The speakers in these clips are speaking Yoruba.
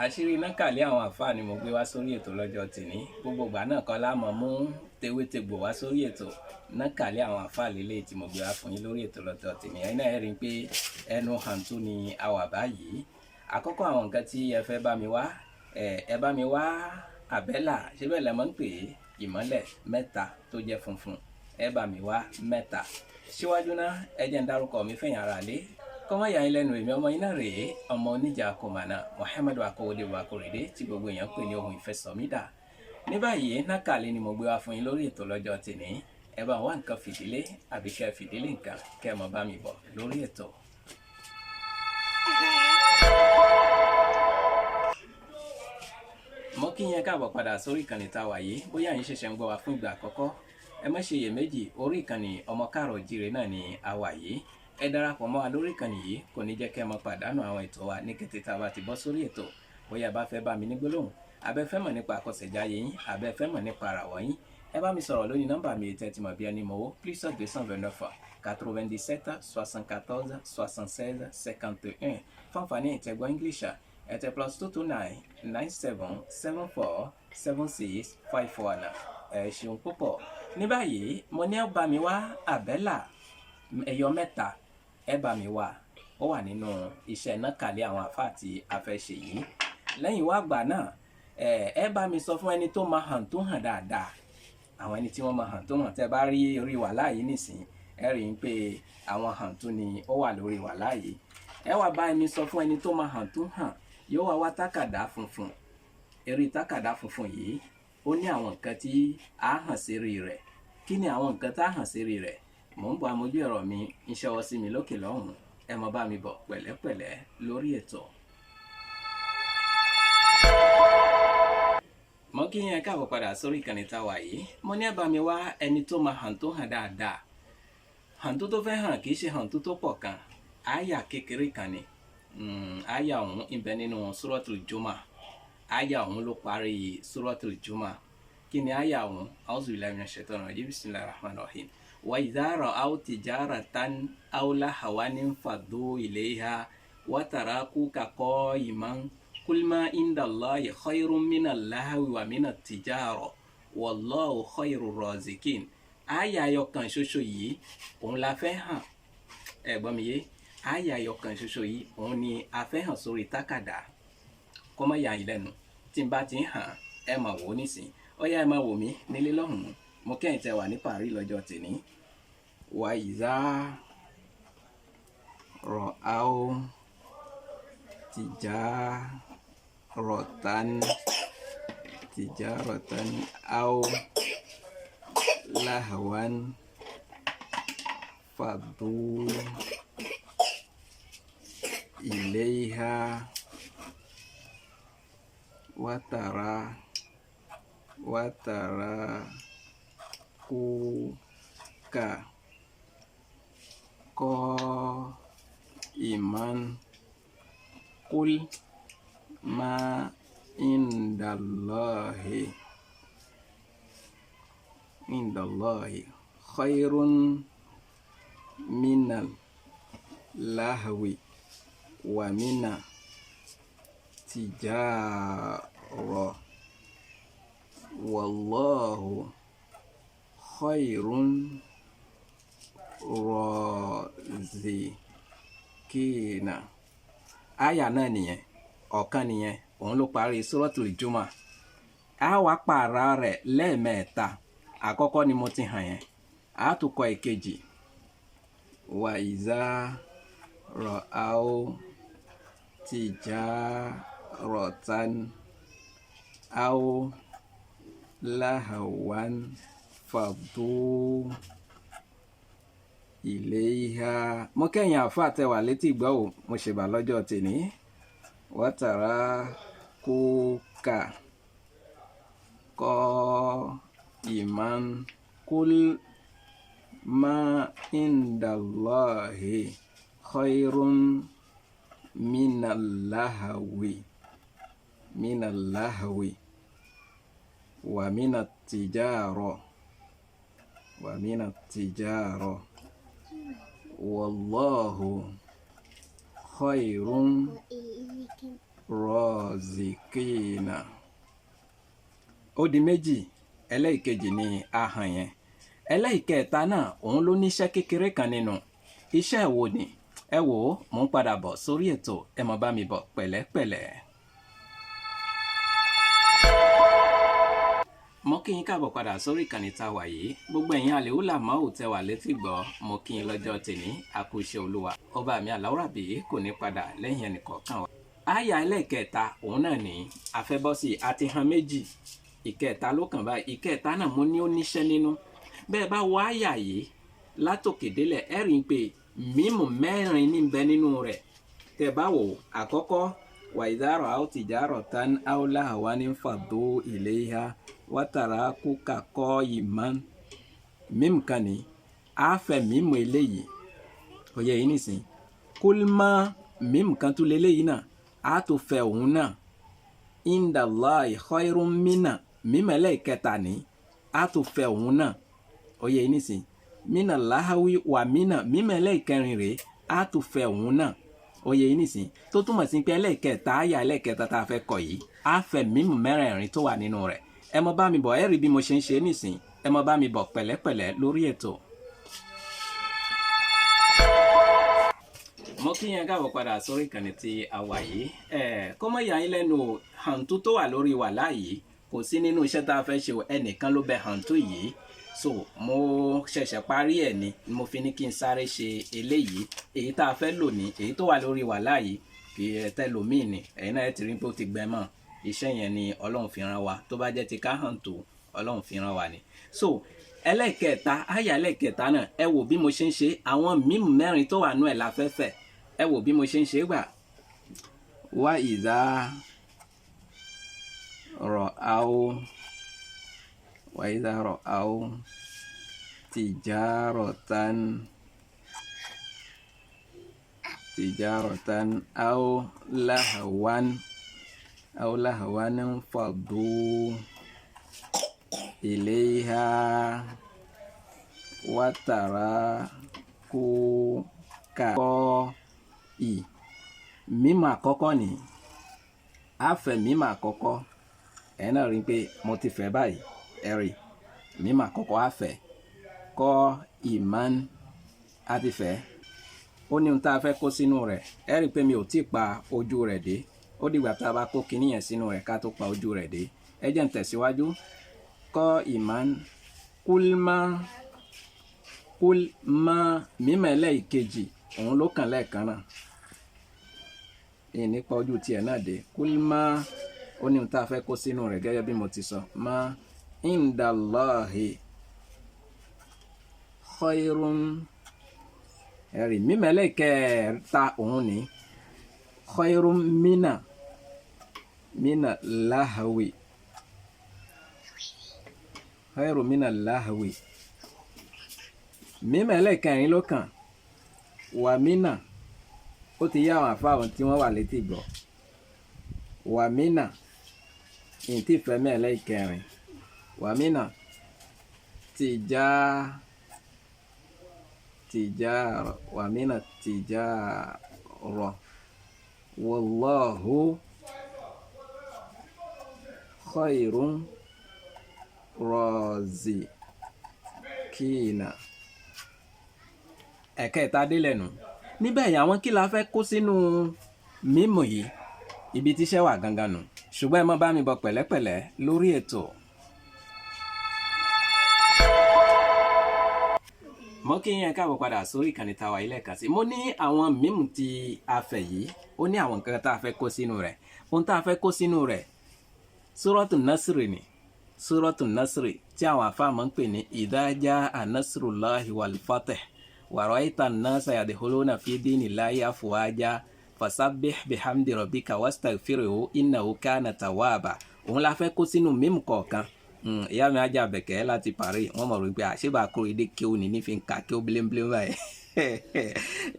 Àṣírí nákàlẹ́ àwọn àfáà ni mo gbé wá sórí ètò lọ́jọ́ tèní. Gbogbo ìgbà náà kọ́ la mọ̀ mú tewétegbò wá sórí ètò. Nákàlẹ́ àwọn àfáà lélẹ̀ tí mo gbé wá fún yín lórí ètò lọ́jọ́ tèní. Ẹ̀yin náà rí i pé ẹnu hàǹtú ni a wà báyìí. Àkọ́kọ́ àwọn nǹkan tí ẹ fẹ́ bá mi wá, ẹ bá mi wá àbẹ́là, ṣé bẹ́ẹ̀ lẹ mọ̀ ń pè é, ìmọ́lẹ̀ mẹ́ta tó jẹ́ funfun. Ẹ bá mi wá mẹ́ta. Síwájú náà, ẹ jẹ́ n dárúkọ mi fẹ̀yìn ara lé. Kọ́mọ yà yín lẹ́nu, èmi ọmọ yín náà rèé, ọmọ oníjà kòmànà Muhammadu Akowode Akorede tí gbogbo èèyàn pè ní ohun ìfẹsọ̀mídà. Ní báyìí, nákàlẹ́ ni mo gbé wá fún yín lórí ètò lọ́jọ́ tèní. Ẹ bá wá nǹkan fìdílé àbí kẹ́ fìdílé nǹkan kẹ́ ẹ mọ̀ bá mi bọ̀ lórí ètò. Mo kí yín káàbọ̀ padà sórí ìkànnì tá a wà yìí. Bóyá yín ṣẹ̀ṣẹ̀ ń gbọ́ wa fún ìgbà àkọ́kọ́, ẹ má ṣe iyèméjì, orí ìkànnì ọmọ káàrọ̀ jíire náà ni a wà yìí. Ẹ darapọ̀ mọ́ wa lórí ìkànnì yìí, kò ní jẹ́ kẹ́ ẹ mọ́ pàdánù àwọn ètò wa ní kété tá a bá ti bọ́ sórí ètò. Bóyá ẹ bá fẹ́ bá mi ní gbólóhùn, abẹ́ fẹ́ mọ̀ nípa àkọsẹ̀jáyé yín, abẹ́ fẹ́ mọ̀ nípa àràwọ̀ yín, ẹ bá mi sọ̀rọ̀ lórí nọ́mbà mi tẹ́ ti mọ̀ bí ẹni mọ̀wó +229 97 74 76 51. Fáǹfààní ìtẹ́gbọ́ English, ẹ tẹ +229 97 74 76 51. Ẹ ṣeun púpọ̀. Ní báyìí, mo ní ẹ bá mi wá àbẹ́là ẹyọ mẹ́ta, ẹ bá mi wá. Ó wà nínú iṣẹ́ nákàlẹ́ àwọn àfáà tí a fẹ́ ṣe yìí. Lẹ́yìn wá gbà náà, ẹ bá mi sọ fún ẹni tó máa hàn tó hàn dáadáa. Àwọn ẹni tí wọ́n máa hàn tó hàn, tẹ́ bá rí orí wàhálà yìí nísìn, ẹ rí i pé àwọn hàn tó ni ó wà lórí wàhálà yìí. Ẹ wá bá mi sọ fún ẹni tó máa hàn tó hàn, yóò wá wá tákàdá funfun. Eré tákàdá funfun yìí, ó ní àwọn nǹkan tí a hàn sérí rẹ̀. Kí ni àwọn nǹkan tá a hàn sérí rẹ̀? Mò ń bọ̀, amójú ẹ̀rọ mi ń ṣọwọ́ sí mi lókè lọ́hùn-ún. Ẹ mọ bá mi bọ̀ pẹ̀lẹ́pẹ̀lẹ́ lórí ètò. Mo kí yín káàbọ̀ padà sórí ìkànnì tá a wà yìí. Mo ní ẹ bá mi wá ẹni tó máa hàn tó hàn dáadáa. Hàn tó tó fẹ́ hàn kì í ṣe hàn tó tó pọ̀ kan. Àyà kékeré kan ni. Àyà ọ̀hún ń bẹ nínú Suratul Juma. Àyà ọ̀hún ló parí Suratul Juma. Kí ni àyà ọ̀hún? A'udhu billahi minash shaitani rajim. Bismillahir rahmanir rahim. Wa idha ra'aw tijaratan aw lahwan infaddu ilayha wa tarakuka qa'iman qul ma indallahi khayrun minal lahwi wa minat tijara wallahu khayrur razikin. Àyà ẹyọ kan ṣoṣo yìí òun la fẹ́ hàn. Ẹ gbọ́ mi yé? Àyà ẹyọ kan ṣoṣo yìí òun ni a fẹ́ hàn sórí tákàdá. Kó má yà yín lẹ́nu. Tí n bá ti ń hàn, ẹ máa wò ó nísìn. Ó yá, ẹ máa wò mí nílé lọ́hùn-ún. Mo kẹ́yìn tẹ wà ní Paris lọ́jọ́ tèní. Wa idha ra'aw tijaratan aw lahwan faddu ilayha wa tarakuka qa'iman qul ma indallahi khayrun minal lahwi wa mina tijara wallahu khayrun razikina. Àyà náà nìyẹn, ọ̀kan nìyẹn, òun ló parí Suratul Juma. A wá pààrà rẹ̀ lẹ́ẹ̀mẹ́ta. Àkọ́kọ́ ni mo ti hàn yẹn. A tún kọ ìkejì. Wa iza ra'aw tijaratan aw lahwan faddu ilayha. Mo kẹ́yìn àfáà tẹ wà létí ìgbọ́ ò, mo ṣèbà lọ́jọ́ tèní. Wa tarakuka qa'iman qul ma indallahi khayrun minal lahwi wa minat tijara wallahu khayrun Rọ́ọ̀zìkìnà. Ó di méjì. Ẹlẹ́ìkejì ni ahọ́n yẹn. Ẹlẹ́ìkẹta náà, òun ló níṣẹ́ kékeré kan nínú. Iṣẹ́ wo ni? Ẹ wò ó, mò ń padà bọ̀ sórí ètò. Ẹ mọ̀ bá mi bọ̀ pẹ̀lẹ́pẹ̀lẹ́. Mo kí yín káàbọ̀ padà sórí ìkànnì tá a wà yìí. Gbogbo ẹ̀yin àlèhùlà máa ò tẹ wà létí gbọ́, mo kí yín lọ́jọ́ tèmi. A kú iṣẹ́ Olúwa. Ọba mi àláwùrábí kò ní padà lẹ́yìn ẹnìkọ̀ọ̀kan wa. Àyà ẹlẹ́ẹ̀kẹta òun náà ní àfẹ́bọ́sì àti han méjì. Ìkẹta ló kàn báyìí. Ìkẹta náà mo ní ó níṣẹ́ nínú. Bẹ́ẹ̀ bá wọ àyà yìí látòkè délẹ̀, ẹ rí i pé mímù mẹ́rin ní bẹ nínú rẹ̀. Tẹ́ bá wò àkọ́kọ́, wàìdárọ̀ àwọn tìjárọ̀ tán áwòláhàwá ní fàdó ìléyà wátàrà kúkà kọ́ ìmọ̀. Mímù kan ní a fẹ́ mímù eléyìí. Òye yìí nìsín. Kúlmọ́ mímù kan tún leléyìí náà, a tó fẹ́ òun náà. Indallahi khairun mina, mímù ẹlẹ́ẹ̀kẹta ní a tó fẹ́ òun náà. Òye yìí nìsín. Mina láhàwí wà mina, mímù ẹlẹ́ẹ̀kẹrin rèé, a tó fẹ́ òun náà. Òye yìí nìsín. Tó túmọ̀ sí pé ẹlẹ́ẹ̀kẹta, àyà ẹlẹ́ẹ̀kẹta tá a fẹ́ kọ yìí, a fẹ́ mímù mẹ́rẹ̀ẹ̀rin tó wà nínú rẹ̀. Ẹ mọ bá mi bọ̀, ẹ rí bí mo ṣe ń ṣe nísìn. Ẹ mọ bá mi bọ̀ pẹ̀lẹ́pẹ̀lẹ́ lórí ètò. Mo kí yẹn káàbọ̀ padà sórí ìkànnì tí a wà yìí. Ẹ kó mọ̀ yà yín lẹ́nu o, hàǹtú tó wà lórí wàhálà yìí kò sí nínú iṣẹ́ tá a fẹ́ ṣe o, ẹnìkan ló bẹ hàǹtú yìí. So mo ṣẹ̀ṣẹ̀ parí ẹ̀ ni mo fi ní kí n sáré ṣe eléyìí. Èyí tá a fẹ́ lò ní èyí tó wà lórí wàhálà yìí kì í tẹlòmíì ni. Ẹ̀yin náà ẹ ti rí pé ó ti gbẹ mọ́. Iṣẹ́ yẹn ni Ọlọ́run fi rán wa. Tó bá jẹ́ ti ká hàǹtú, Ọlọ́run fi rán wa ni. So ẹlẹ́ẹ̀kẹta, àyà ẹlẹ́ẹ̀kẹta náà, ẹ wò bí mo ṣe ń ṣe. Àwọn mímù mẹ́rin tó wà nú ẹ̀ la fẹ́ fẹ̀. Ẹ wò bí mo ṣe ń ṣe gbà. Wá ìdá rọ̀ áwò, wá ìdá rọ̀ áwò tìjárọ̀tán, tìjárọ̀tán áwò láhàwán, áwò láhàwán ń fàdú ìléhà wátàrà kó kà kọ́ ì. Mímọ̀ àkọ́kọ́ ni a fẹ́. Mímọ̀ àkọ́kọ́ ẹ̀ náà rí i pé mo ti fẹ́ báyìí. Ẹ rí mímọ̀ àkọ́kọ́ a fẹ́ kọ́ ìmán, a ti fẹ́. Ó ní ohun tá a fẹ́ kó sínú rẹ̀. Ẹ rí i pé mi ò tí ì pa ojú rẹ̀ dé. Ó dìgbà tá a bá kó kinní yẹn sínú rẹ̀ ká tó pa ojú rẹ̀ dé. Ẹ jẹ́ n tẹ̀síwájú. Kọ́ ìmán kúlmá, kúlmá, mímọ̀ ẹlẹ́ẹ̀kejì òun ló kàn lẹ́ẹ̀kan náà. Ìní pa ojú tiẹ̀ náà dé. Kúlmá, ó ní ohun tá a fẹ́ kó sínú rẹ̀ gẹ́gẹ́ bí mo ti sọ. Má indallahi khairun. Ẹ̀rì mímọ̀ ẹlẹ́ẹ̀kẹta òun ní khairun mina, mina láhàwì, khairun mina láhàwì. Mímọ̀ ẹlẹ́ẹ̀kẹrin ló kàn, wà mina. Ó ti yá àwọn àfáwọn tí wọ́n wà létí gbọ́. Wà mina, ìntì fẹ́mi ẹlẹ́ẹ̀kẹrin, wà mina tìjà, tìjà, wà mina tìjà rọ, wallahu khairun rọ̀zìkìnà. Ẹ̀kẹta délẹ̀ nù. Níbẹ̀ yẹn, àwọn kí la fẹ́ kó sínú mímù yìí? Ibi tíṣẹ́ wà gangan nù. Ṣùgbọ́n ẹ má bá mi bọ̀ pẹ̀lẹ́pẹ̀lẹ́ lórí ètò. Mo kí yín káàbọ̀ padà sórí ìkànnì tàwa ilé ẹ̀ka sí. Mo ní àwọn mímù tí a fẹ́ yìí, ó ní àwọn nǹkan tá a fẹ́ kó sínú rẹ̀. Ohun tá a fẹ́ kó sínú rẹ̀, Súrọ́tù Násìrì ni. Súrọ́tù Násìrì tí àwọn àfáà máa ń pè ní Idha jaa nasrullahi wal fath wa ra'aita an-nasa yadkhuluna fi dinillahi afwaja fasabbih bihamdi rabbika wastaghfirhu innahu kana tawwaba. Òun la fẹ́ kó sínú mímù kọ̀ọ̀kan. Ìyá mi ajá bẹ̀kẹ́ láti Paris, wọ́n mọ̀ wípé àṣebà kórèdé kéwù ní nífi ń ka kéwù bíléńbílé báyìí.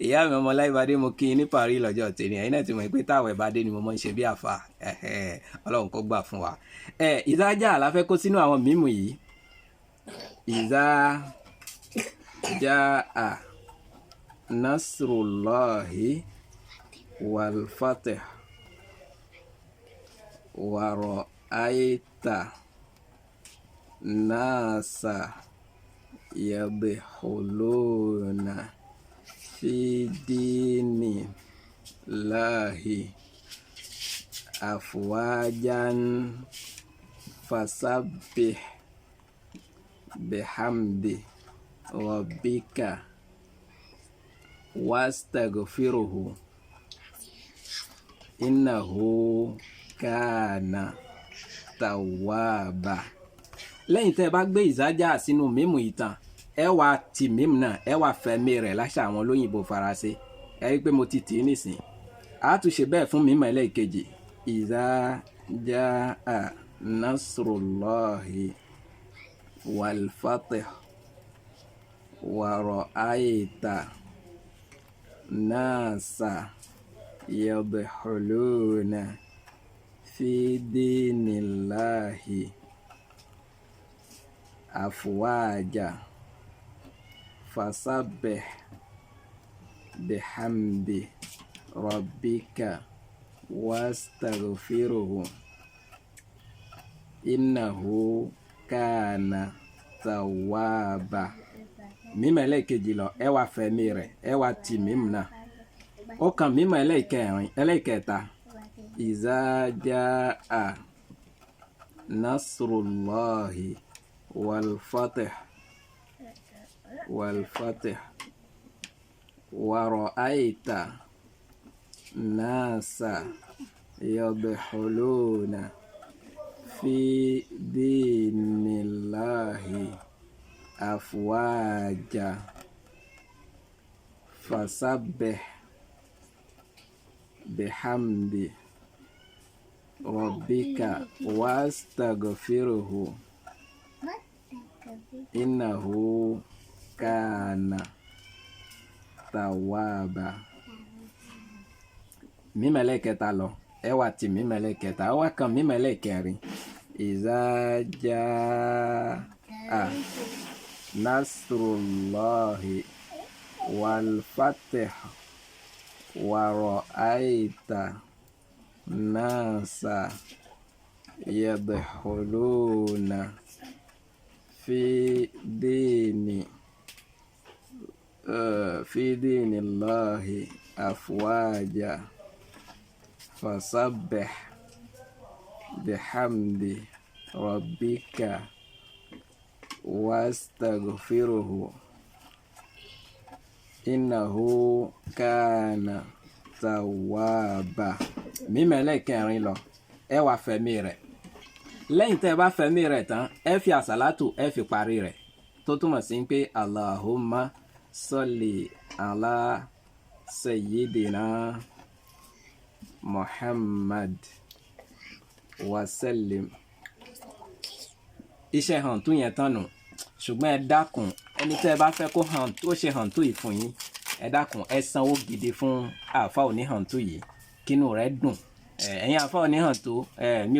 Ìyá mi ọmọ láìbàdé, mo kí i ní Paris lọ́jọ́ tèmi. Ẹ̀yin náà ti mọ̀ pé táwọn ẹ̀ bá dé ni mo máa ń ṣe bí àfa. Ọlọ́run kó gbà fún wa. Ìdájà la fẹ́ kó sínú àwọn mímù yìí. Ìdájà nasrullahi wal fatih. Wa ra'aita nasa yadkhuluna fi dini lahi afwajan fasabbih bihamdi rabbika wastaghfirhu innahu kana tawwaba. Lẹ́yìn tẹ́ ẹ bá gbé ìzájà sínú mímù ìtàn, ẹ wá ti mímù náà, ẹ wá fẹ̀mí rẹ̀ láṣà àwọn olóyìnbó faransé. Ẹ rí i pé mo ti tì í nísìn. A tún ṣe bẹ́ẹ̀ fún mímù ẹlẹ́ẹ̀kejì. Ìzájà nasrullahi wal-fath wa ra'ayta nasa yadkhuluna fi dinillahi afwaja fasabbih bihamdi rabbika wastaghfirhu innahu kana tawwaba. Mímọ̀ ẹlẹ́ẹ̀kejì lọ, ẹ wá fẹ̀mí rẹ̀, ẹ wá ti mímù náà. Ó kan mímọ̀ ẹlẹ́ẹ̀kẹrin, ẹlẹ́ẹ̀kẹta. Iza jaa nasrullahi wal-fath wal-fath wa ra'ayta nasa yadkhuluna fi dinillahi afwaja fasabbih bihamdi rabbika wastaghfirhu innahu kana tawwaba. Mímọ̀ ẹlẹ́ẹ̀kẹta lọ, ẹ wá ti mímọ̀ ẹlẹ́ẹ̀kẹta, ó wá kan mímọ̀ ẹlẹ́ẹ̀kẹrin. Iza jaa nasrullahi wal-fath wa ra'ayta nasa yadkhuluna fi dini fi dinillahi afwaja fasabbih bihamdi rabbika wastaghfirhu innahu kana tawwaba. Mímọ̀ ẹlẹ́ẹ̀kẹrin lọ, ẹ wá fẹ̀mí rẹ̀. Lẹ́yìn tẹ́ ẹ bá fẹ̀mí rẹ̀ tán, ẹ fi àsálátù, ẹ fi parí rẹ̀, tó túmọ̀ sí pé Allahumma salli ala sayyidina Muhammad wasallim. Iṣẹ́ hàn tún yẹn tán nù. Ṣùgbọ́n ẹ dákun, ẹni tẹ́ ẹ bá fẹ́ kó hàn tó ṣe hàn tó yìí fún yín, ẹ dákun, ẹ sanwó gidi fún àáfà oníhàntú yìí kínú rẹ̀ dùn. Ẹ̀yin àáfà oníhàntú, mi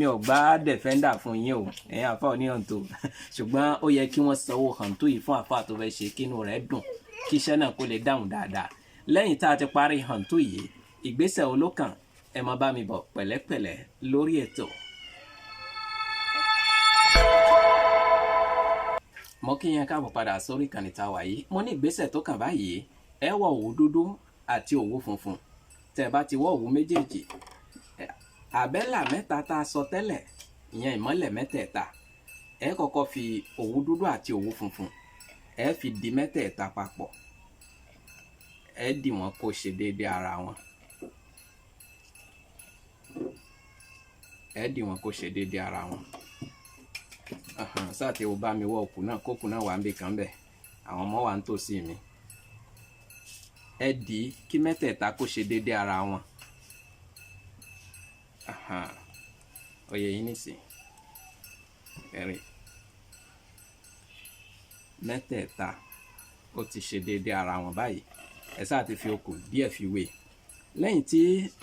ò gbá defender fún yín o, ẹ̀yin àáfà oníhàntú. Ṣùgbọ́n ó yẹ kí wọ́n sanwó hàntú yìí fún àáfà tó fẹ́ ṣe kínú rẹ̀ dùn, kí iṣẹ́ náà kó lè dáhùn dáadáa. Lẹ́yìn tá a ti parí hàntú yìí, ìgbésẹ̀ olókàn, ẹ máa bá mi bọ̀ pẹ̀lẹ́pẹ̀lẹ́ lórí ètò. Mo kí yẹn káàbọ̀ padà sórí ìkànnì tá a wà yìí. Mo ní ìgbésẹ̀ tó kàn báyìí, ẹ wọ òwú dúdú àti òwú funfun. Tẹ́ ẹ bá ti wọ òwú méjèèjì, àbẹ́là mẹ́ta tá a sọ tẹ́lẹ̀, ìyẹn ìmọ́lẹ̀ mẹ́tẹ̀ẹ̀ta, ẹ kọ́kọ́ fi òwú dúdú àti òwú funfun, ẹ fi di mẹ́tẹ̀ẹ̀ta papọ̀, ẹ dì wọ́n kó ṣe déédéé ara wọn, ẹ dì wọ́n kó ṣe déédéé ara wọn. Sáà tí o bá mi wọ òkú náà, kókù náà wà ń bì kan bẹ̀, àwọn ọmọ wà ń tòsí mi. Ẹ dì í kí mẹ́tẹ̀ẹ̀ta kó ṣe déédéé ara wọn. Ó yé yín nísìn. Ẹ̀rí mẹ́tẹ̀ẹ̀ta ó ti ṣe déédéé ara wọn báyìí. Ẹ sáà ti fi okùn díẹ̀ fi wé. Lẹ́yìn tí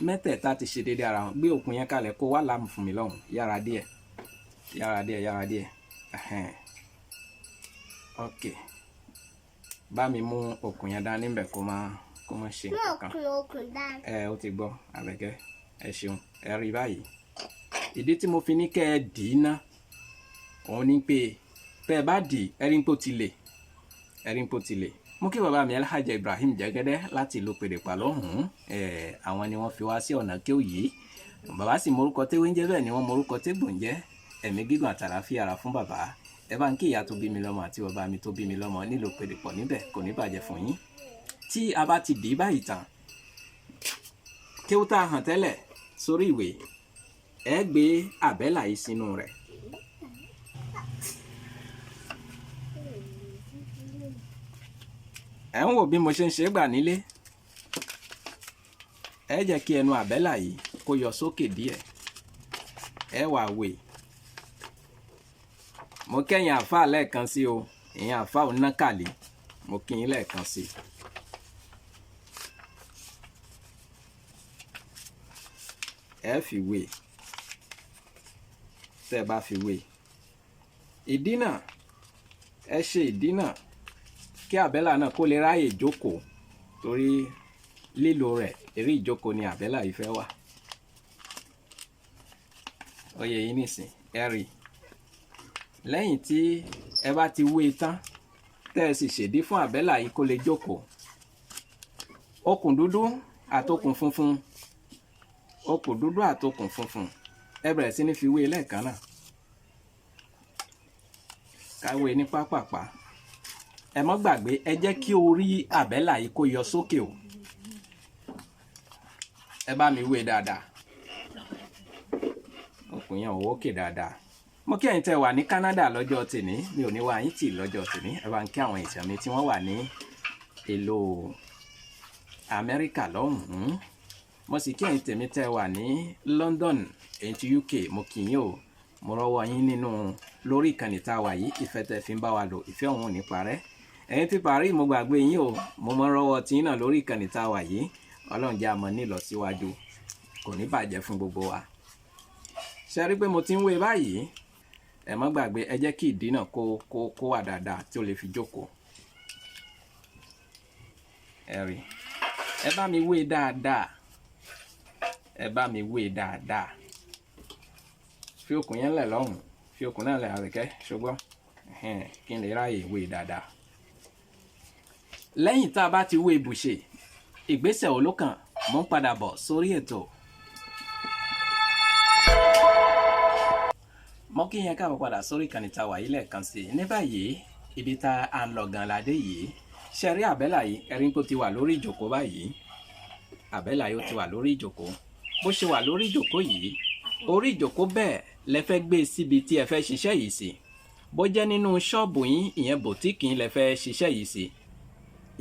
mẹ́tẹ̀ẹ̀ta ti ṣe déédéé ara wọn, gbé okùn yẹn kalẹ̀ kó wá láàmú fún mi lọ́hùn. Yára díẹ̀, yára díẹ̀, yára díẹ̀. Ok, bá mi mú okùn yẹn dání bẹ̀, kó má ṣe Mú nǹkan kan. Okùn dání. Ẹ ó ti gbọ́, Àbẹ̀kẹ́. Ẹ ṣeun, ẹ rí báyìí. Ìdí tí mo fi ní kẹ́ ẹ dì í ná òun ni pé tẹ́ ẹ bá dì í, ẹ rí pé ó ti lè, ẹ rí pé ó ti lè. Mo kí bàbá mi Alhaji Ibrahim Jẹ́gẹ́dẹ́ láti ìlú Pèdèpà lọ́hùn-ún. Àwọn ni wọ́n fi wá sí ọ̀nà kéwù yìí. Bàbá sì morúkọ téwé ń jẹ́, bẹ́ẹ̀ ni wọ́n morúkọ tégbò ń jẹ́. Ẹ̀mí gígùn àtàlàáfíà ara fún bàbá. Ẹ bá ń kí ìyá tó bí mi lọ́mọ àti bàbá mi tó bí mi lọ́mọ nílùú Pèdèpọ̀ níbẹ̀, kò ní bàjẹ́ fún yín. Tí a bá ti dì í báyìí tán, kéwù tá a hàn tẹ́lẹ̀ sórí ìwé, ẹ gbé àbẹ́là yìí sínú rẹ̀. Ẹ ń wò bí mo ṣe ń ṣe gbà nílé. Ẹ jẹ́ kí ẹnu àbẹ́là yìí kó yọ sókè díẹ̀. Ẹ wà wè. Mo kẹ́yìn àáfàá lẹ́ẹ̀kan sí o, ìyẹn àáfàá onákàlí, mo kí yín lẹ́ẹ̀kan sí. Ẹ fi wè. Tẹ́ ẹ bá fi wè. Ìdí náà, ẹ ṣe ìdí náà kí àbẹ́là náà kó lè ráyè jókòó, torí lílo rẹ̀ eré ìjókòó ni àbẹ́là yìí fẹ́ wà. Ó yé yín nísìn, ẹ rí. Lẹ́yìn tí ẹ bá ti wé tán, tẹ́ ẹ sì ṣèdí fún àbẹ́là yìí kó lè jókòó. Okùn dúdú àtokùn funfun, okùn dúdú àtokùn funfun, ẹ bẹ̀rẹ̀ sí ní fi wé lẹ́ẹ̀kan náà. Ká wé ní pápàpá. Ẹ má gbàgbé, ẹ jẹ́ kí orí àbẹ́là yìí kó yọ sókè o. Ẹ bá mi wé dáadáa. Okùn yẹn ò wókè dáadáa. Mo kí ẹ̀yin tẹ́ wà ní Canada lọ́jọ́ tèní, mi ò ní wá yín tì lọ́jọ́ tèní. Ẹ bá ń kí àwọn èèyàn mi tí wọ́n wà ní ìlú Amẹ́ríkà lọ́hùn-ún. Mo sì kí ẹ̀yin tèmi tẹ́ wà ní London, èyí tí UK, mo kí yín o. Mo rọ́wọ́ yín nínú lórí ìkànnì tá a wà yìí, ìfẹ́ tẹ́ fi ń bá wa lò, ìfẹ́ òun ò ní parẹ́. Ẹ̀yin tí Paris, mo gbàgbé yín o. Mo mọ rọ́wọ́ tí yín náà lórí ìkànnì tá a wà yìí. Ọlọ́run jẹ́ a mọ̀ ní ìlọsíwájú, kò ní bàjẹ́ fún gbogbo wa. Ṣé rí pé mo ti ń wé báyìí? Ẹ má gbàgbé, ẹ jẹ́ kí ìdí náà kó wà dáadáa tí ó lè fi jókòó. Ẹ rí. Ẹ bá mi wé dáadáa. Ẹ bá mi wé dáadáa. Fi okùn yẹn lẹ̀ lọ́hùn. Fi okùn náà lẹ̀ àríkẹ́, ṣùgbọ́n kí n lè ráyè wé dáadáa. Lẹ́yìn tá a bá ti wé ibùṣe, ìgbésẹ̀ wo ló kàn? Mo ń padà bọ̀ sórí ètò. Mo kí yẹn káàbọ̀ padà sórí ìkànnì tá a wà yìí lẹ́ẹ̀kan sí i. Ní báyìí, ibi tá a ń lọ gan ládé yìí. Ṣé rí àbẹ́là yìí? Ẹ rí pé ó ti wà lórí ìjókòó báyìí. Àbẹ́là yìí ó ti wà lórí ìjókòó. Bó ṣe wà lórí ìjókòó yìí, orí ìjókòó bẹ́ẹ̀ lẹ fẹ́ gbé síbi tí ẹ fẹ́ ṣiṣẹ́ yìí sí. Bó jẹ́ nínú ṣọ́ọ̀bù yín, ìyẹn bòtíkì yín lẹ fẹ́ ṣiṣẹ́ yìí sí.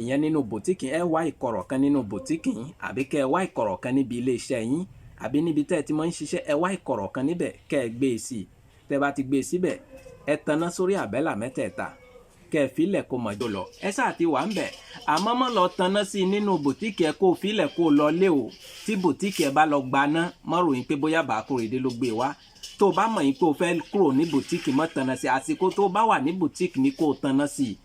Ìyẹn nínú bòtíkì, ẹ wá ìkọ̀rọ̀ kan nínú bòtíkì yín, àbí kẹ́ ẹ wá ìkọ̀rọ̀ kan níbi ilé iṣẹ́ yín, àbí níbi tẹ́ ẹ ti máa ń ṣiṣẹ́, ẹ wá ìkọ̀rọ̀ kan níbẹ̀ kẹ́ ẹ gbé e sí. Tẹ́ bá ti gbé e síbẹ̀, ẹ taná sórí àbẹ́là mẹ́tẹ̀ẹ̀ta, kẹ́ ẹ filẹ̀ kó mọ̀ jò lọ. Ẹ sáà ti wà ń bẹ̀. Àmọ́ mọ́ lọ taná sí nínú bòtíkì ẹ kó filẹ̀ kó lọ lé o. Tí bòtíkì ẹ bá lọ gbaná, mọ́ ròyìn pé bóyá Bàákòrèdé ló gbé wá. Tó o bá mọ̀ yín pé o fẹ́ kúrò ní bòtíkì, mọ́ taná sí. Àsìkò tó o bá wà ní bòtíkì ni kó o taná sí.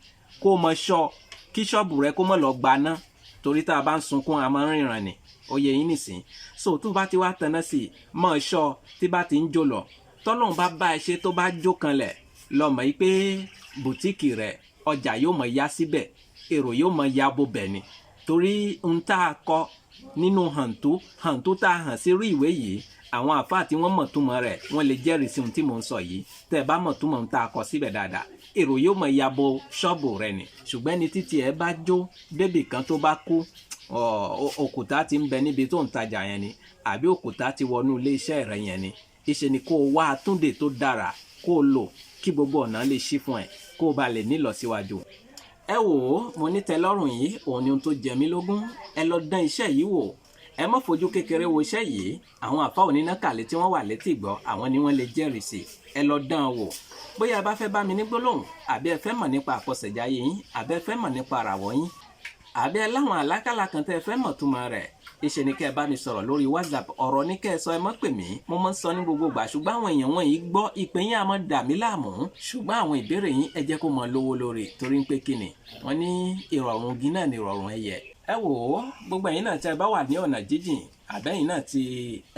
Kó o mọ ṣọ́ kí ṣọ́ọ̀bù rẹ kó mọ́ lọ gbaná, torí tá a bá ń sunkún a máa ń ríran ni. Ó yé yín nìsín. So tó bá ti wá taná sí i, mọ́ ṣọ́ tí bá ti ń jó lọ. Tọ́lọ́run bá bá ẹ ṣe tó bá jó kanlẹ̀, lọ mọ̀ yín pé bòtíkì rẹ ọjà yóò mọ̀ ya síbẹ̀, èrò yóò mọ̀ ya bo bẹ̀ ni. Torí ohun tá a kọ nínú hàǹtó, hàǹtó tá a hàn sí rí ìwé yìí, àwọn àfáà tí wọ́n mọ̀ túmọ̀ rẹ̀, wọ́n lè jẹ́rìí sí ohun tí mò ń sọ yìí. Tẹ́ ẹ bá mọ̀ túmọ̀ ohun tá a kọ síbẹ̀ dáadáa, èrò yóò mọ̀ ya bo ṣọ́ọ̀bù rẹ ni. Ṣùgbọ́n ẹni títí ẹ bá jó débì kan tó bá kú, òkúta ti ń bẹ níbi tó ń tajà yẹn ni, àbí òkúta ti wọnú ilé iṣẹ́ rẹ yẹn ni. Ìṣe ni kó o wá àtúndè tó dára kó o lò kí gbogbo ọ̀nà lè ṣí fún ẹ, kó o bá lè nílọsíwájú. Ẹ wò ó, mo ní tẹ́lọ́rùn yìí, òun ni ohun tó jẹ mí lógún. Ẹ lọ dán iṣẹ́ yìí wò. Ẹ má fojú kékeré wo iṣẹ́ yìí. Àwọn àfáà onínákàlẹ̀ tí wọ́n wà létí ìgbọ́, àwọn ni wọ́n lè jẹ́rìí sí. Ẹ lọ dán an wò. Bóyá ẹ bá fẹ́ bá mi ní gbólóhùn, àbí ẹ fẹ́ mọ̀ nípa àkọsẹ̀jayé yín, àbí ẹ fẹ́ mọ̀ nípa àràwọ̀ yín, àbí ẹ láwọn àlákàlà kan tẹ́ ẹ fẹ́ mọ̀ túmọ̀ rẹ̀, ìṣe ni kẹ́ ẹ bá mi sọ̀rọ̀ lórí WhatsApp. Ọ̀rọ̀ ní kẹ́ ẹ sọ, ẹ má pè mí. Mo máa ń sọ ní gbogbo ìgbà, ṣùgbọ́n àwọn èèyàn wọ̀nyí gbọ́ ìpè yín á máa dà mí láàmú. Ṣùgbọ́n àwọn ìbéèrè yín ẹ jẹ́ kó mọ lówó lórí, torí pé kí ni wọ́n ní ìrọ̀rùn igi náà ni ìrọ̀rùn ẹyẹ. Ẹ wò ó, gbogbo ẹ̀yin náà tẹ́ ẹ bá wà ní ọ̀nà jíjìn, àbẹ́yìn náà tí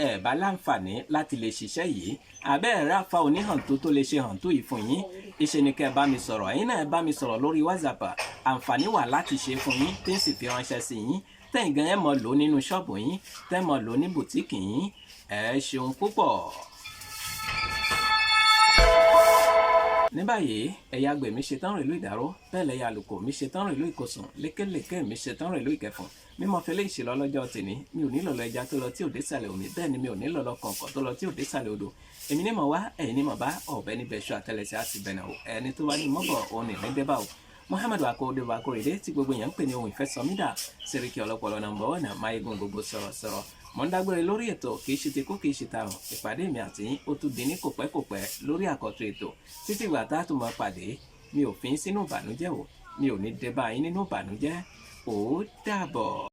ẹ bá láǹfààní láti lè ṣiṣẹ́ yìí, àbẹ́ ẹ̀rọ afa oníhàntó tó lè ṣe hàntó yìí fún yín, ìṣe ni kẹ́ ẹ bá mi sọ̀rọ̀. Ẹ̀yin náà ẹ bá mi sọ̀rọ̀ lórí WhatsApp. Àǹfààní wà láti ṣe fún yín tí ń sì fi ránṣẹ́ sí yín, tẹ́yìn gan ẹ mọ̀ lò nínú ṣọ́ọ̀bù yín, tẹ́ mọ̀ lò ní bùtíìkì yín. Ẹ ṣeun púpọ̀. Ní báyìí, ẹ̀yà àgbẹ̀ mi ṣetán rèlú ìdáró, bẹ́ẹ̀ lẹ́yà àlùkò mi ṣetán rèlú ìkosùn, lékelèké mi ṣetán rèlú ìkẹfùn. Mímọ fẹlẹ́ ìṣèlọ lọ́jọ́ tèmi. Mi ò nílò lọ ẹja tó lọ tí ò dé sàlẹ̀ omi, bẹ́ẹ̀ ni mi ò nílò lọ kọ̀ǹkọ̀ tó lọ tí ò dé sàlẹ̀ odò. Èmi ní mọ̀ wá, ẹ̀yin ní mọ̀ bá. Ọ̀bẹ níbẹ̀ ṣọ àtẹlẹsẹ̀ á sì bẹ̀nà o. Ẹni tó bá ní mọ́bọ̀ òun ní ní débà o. Muhammadu Akóredé Akóredé tí gbogbo èèyàn ń pè ní ohun ìfẹ́ sọmídà, Sẹ́ríkì ọlọ́pọ̀lọ́ nọ́mbà ọ̀nà máyégún gbogbo sọ̀rọ̀sọ̀rọ̀. Mọ̀ ń dágbére lórí ètò. Kì í ṣe ti kú, kì í ṣe tarùn. Ìpàdé mi àti yín ó tún di ní kòpẹ́kòpẹ́ lórí àkọ́tún ètò. Títí ìgbà tá a tún máa pàdé, mi ò fi yín sínú ìbànújẹ́ o, mi ò ní dé bá yín nínú ìbànújẹ́. Ó dàbọ̀.